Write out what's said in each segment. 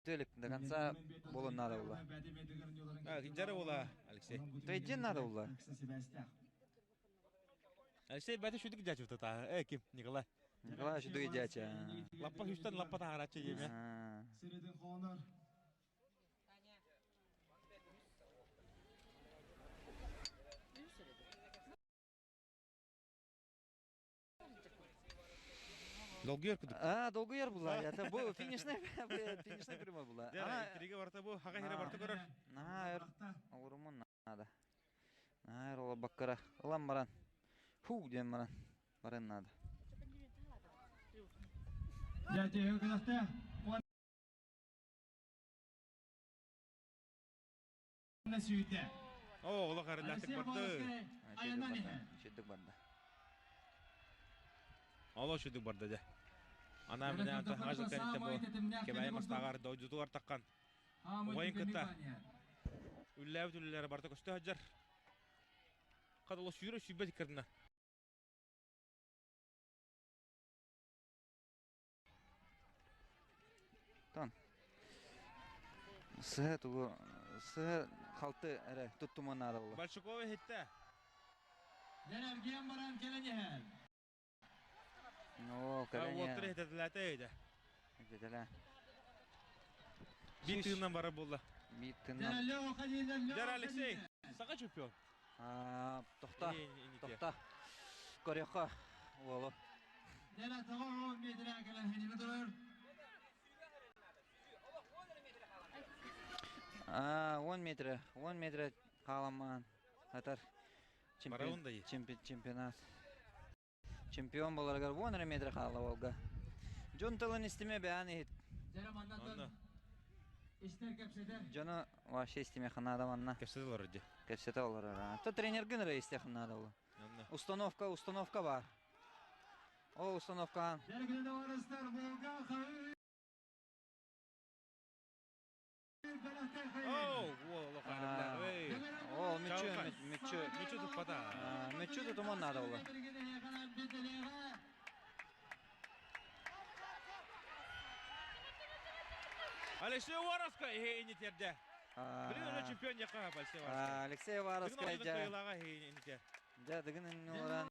Телек до конца буолан наада буолла. Дьара буола, Алексей. Тэйдиэн наада буолла. Алексей бәті шүдік дячы та. Э, ким? Николай. Николай шүдік дячы. Лаппа хүстен лаппа тағарачы еме. Долгуйар кудук. А, долгуйар була. Это бу финишный финишный прямой була. Она интрига барта бу хага хире барта көрөр. Наһаа олорумун надо. Наһаа ола баккара. Ылан баран. Фу диэн баран. Баран надо. Оо, олох арыллаахтык барды. Үчүдүк барда. Олох үчүдүк барда дьэ. Анаа мене anta хажыл кэнниттэн бу кэбээйи мастааҕар дойдутугар таххан уҕайын кытта үллээбит үлэлэрэ барыта көстө сылдьар. Хат олох сүүрэ сүүрбэт иккардына. Тон. Сыһа тугу сыһа халты эрэ туттуман наада буолла. Большакова иһиттэ. Дьэн баран кэлэн иһэр. Оо, кэлэн Уоттар иһитэтилээтэ эйдэ. Иһитэтилээ. Биир тыыннан барар буолла. Биир тыыннан. Дьэр Алексей, саха чемпион. Тохта, тохта. Көрүөххэ уолу. Аа, 10 метр, 10 метр халамаан атар чемпионат. Чемпион боларыгар 10 метр хаала Волга. Дьон тылын истиме бэйэн иһит. Дьону вообще истиме ханада манна. Кэпсэтэ олорор дии. Кэпсэтэ олорор. То тренергин эрэ истиэх наада ол. Установка, установка бар. Ол установкаан. Оо, мүччү, мүччү. Мүччү туппата. Мүччү тутуман наада буолла. Алексей Воровскай иһи Билин өлө чемпион яка Алексей Воровскай. Алексей Воровскай дьэ. Кыйылаҕа иһи Дьэ, дыгын олоран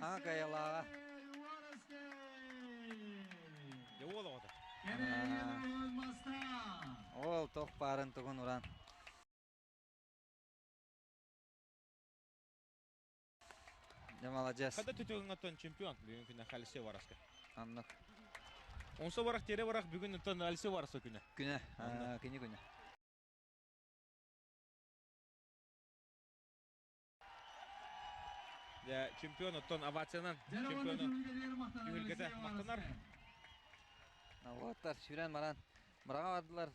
А, кайылааҕа. Дьэ уол оҕото. Ол тох баарын тугун уран. Дьэ маладьыас. Хата түтүгүҥҥэ чемпион бүгүн күнэ Алексей Вараска. Аннык. Онсо барах тере барах бүгүн оттон Алексей Вараска күнэ. Күнэ. Кини күнэ. Дьэ, чемпион оттон овациянан чемпиону түһүлгэтэ махтанар. Уолаттар сүүрэн баран быраҕа бардылар.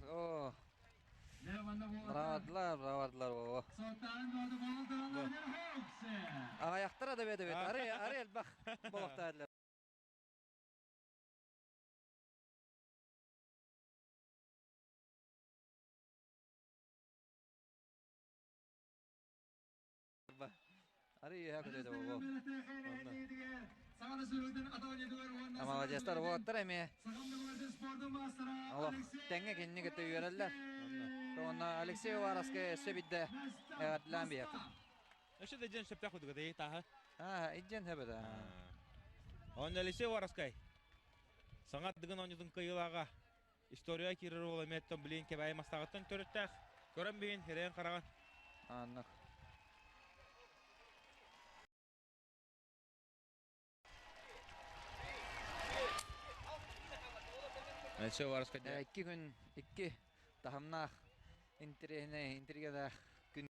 Оо. Быраҕа бардылар, быраҕа бардылар. Оо. Аҕайахтара да бэт эбит. Ары, ары элбэх болохтаадылар. Арый үһэ көтөтө буолуо. Маладьыастар уолаттар эмиэ олох тэҥҥэ кинини кытта үөрэллэр. Уонна Алексей Уваровскай өссө бидде эҕэрдэлээн биһиэхэ. Өссө да дьэн сөптөөх кудуга дэй тааһа. Аа, иддьэн сөбөтө. Онно Алексей Уваровскай саҥа дыгын оонньуутун кыайыылааҕа История киирэр уол эмиэттэн билин Кэбээйи мастаҕыттан төрүттээх. Көрөн биһин, хирэйэн хараҕын. Аннык. Алексей Уваровскай Икки күн, икки таһымнаах, интэриэһинэй, интригалаах күн.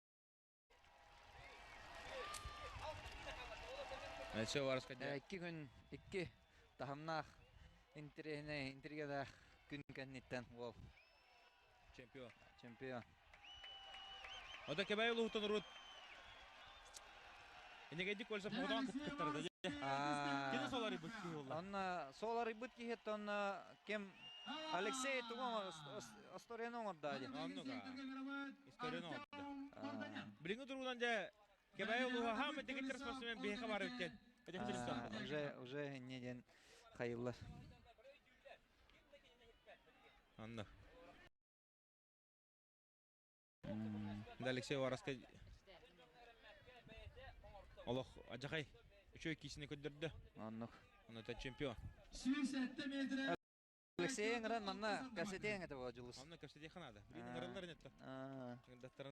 Алексей Уваровскай Икки күн, икки таһымнаах, интэриэһинэй, интригалаах күн кэнниттэн уол. Чемпион. Чемпион. Ота Кэбээйи улууһуттан урут Инегейдик кольца моҕотоон кыттыктарда. Кини соларыйбыт киһи буолла. Онно соларыйбыт киһи онно ким Алексей тугу историяны оҥордо дии. Оннук историяны оҥордо. Билиҥҥи туругунан дьэ Кэбээйи улууһа хаамай дэгиттэр спортсмен биһиэхэ баар эбит диэн. Уже уже инньэ диэн хайыллар. Анна. Да Алексей Вараска олох адьахай үчүгэй киисини көрдөрдө. Оннук. Онно чемпион. 107 метр. Алексей ыҥыран манна кэпсэтиэҥ этэ буо Дьулус. Онно кэпсэтиэххэ наада. Билин ыҥыраллар инетто.